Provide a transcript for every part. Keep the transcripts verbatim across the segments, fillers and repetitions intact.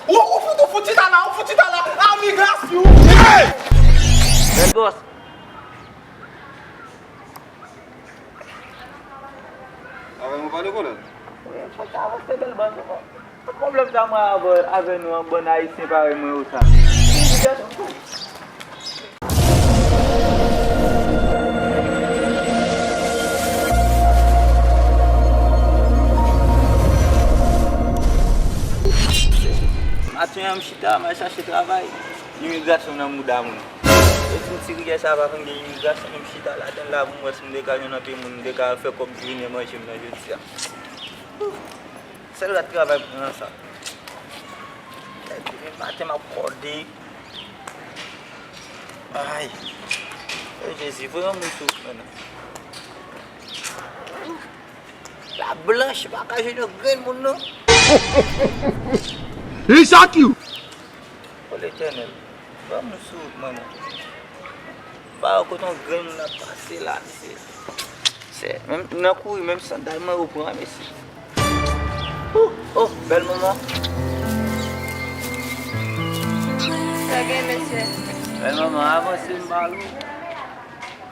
Ou, ou fout, ou fout chita la, ou fout chita la, amigas, you. Bèl bòs. Avè mwen pale, kolonèl. Wi, fòk avanse bèl bòs. Pwoblèm sa mwen avè, avè nou an, bann ayisyen parèy mwen yo sa. Maten an, m chita, m al chache travay. Imigrasyon nan mouda moun. E ti riyè sa pa konn gen imigrasyon, men m chita ladan l la pou m wè si m te ka jwenn anpil moun, m te ka fè kòb vini manje m nan jodi a. Sèl rat travay pou nan sa. Demen maten m ap kòde. Ay. O Jezi, voye yon moun sou mwen non. La blanch pa ka jwenn yon grenn moun non. Li chak you. O Letènèl, ban m sou wout mwen non. M pa wè kote yon grenn moun ap pase la, mesye. Se, menm nan kouri, menm sandal mwen yo pran, mesye. Oh, oh, bèl manman. Sa gen, mesye? Bèl manman, avanse m ba ou.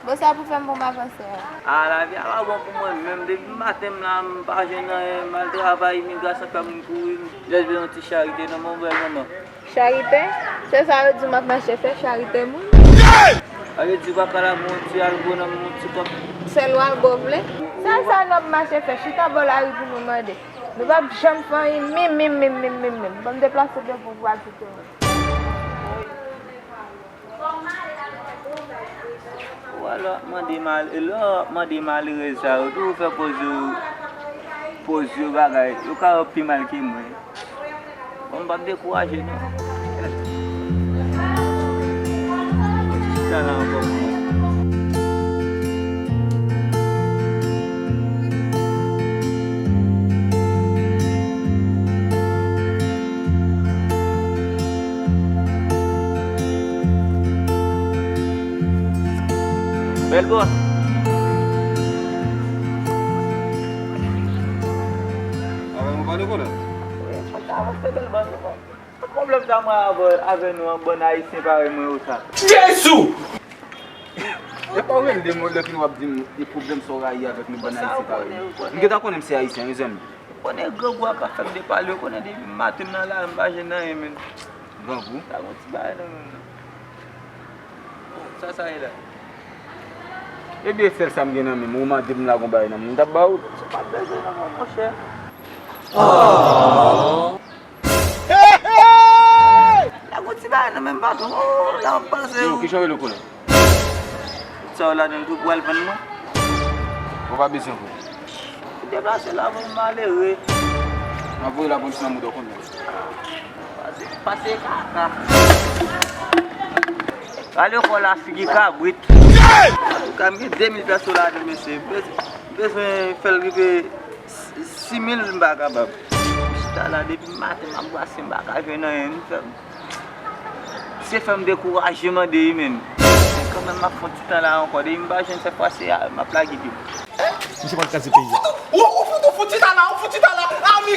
Bon, sa pou fè m pou m avanse a? A, lavi a pa bon pou mwen menm. Depi maten m la, m pa jwenn anyen. M al travay, imigrasyon fè moun kouri. M jis bezwen yon ti charite nan men w, bèl manman. Charite? Se sa yo di m ap mache fè, charite moun? Sa vle di w pa ka la pou yon ti algo nan men yon ti kòb? Sèl w algo vle? Sèl sa nou ap mache fè, chita bò lari pou nou mande. Nou p ap janm fè anyen, menm, menm, menm, menm, menm, menm. Ban m deplase devan pou w al kite mwen. Ou wè lè w ap mande mal, lè w ap mande malerèz sa yo, toujou fè koze yo, poze yo bagay, yo ka wè w pi mal ke mwen. Bon, m p ap dekouraje non. Chita la ankò pou mwen. Bèl bòs. Avè mwen pale, kolonèl. Wi, fòk avanse bèl bòs. Pwoblèm sa mwen avè, avè nou an, bann ayisyen parèy mwen yo sa. Jezi! E pa w rele de mwen lè fini w ap di m de pwoblèm sa w rayi avèk nou bann ayisyen parèy nou. M gentan konnen m se ayisyen, mezanmi. Ou konnen grangou a pa fè m depale, ou konnen depi maten m nan lari m pa jwenn anyen menm. Grangou? Pa gon ti bagay nan menm non. Sa, sa ye la? Ebyen, sèl sa m gen nan men m, ou mande m la gon bagay nan men m, m t ap ba ou l. Sa pa bezwen nan men w, monchè. La gon ti bagay nan men m, patwon. Oh, la w ap panse. Yo, kijan w rele w konnen? Tout sa w ladan l tou pou al vann mwen? Ou pa bezwen vre. Ou deplase la pou malere. M ap voye lapolis nan mouda w kounye a. Pase, pase kaka. Gade kò la, figi kabrit. Antouka, m gen de mil pèso ladan, mesye. M bezwen, m bezwen fè l rive sis mil, m pa kapab. Chita la depi maten, m ap brase, m pa ka jwenn anyen. M fè, misye fè m dekouraje mande wi menm. Men kanmenm, m ap fè yon ti tan la ankò. Depi m pa jwenn, sèt fwa se a, m ap lage pye m. Misye pral kraze peyi a. Ou, ou fout, ou fout chita la, ou fout chita la, ami.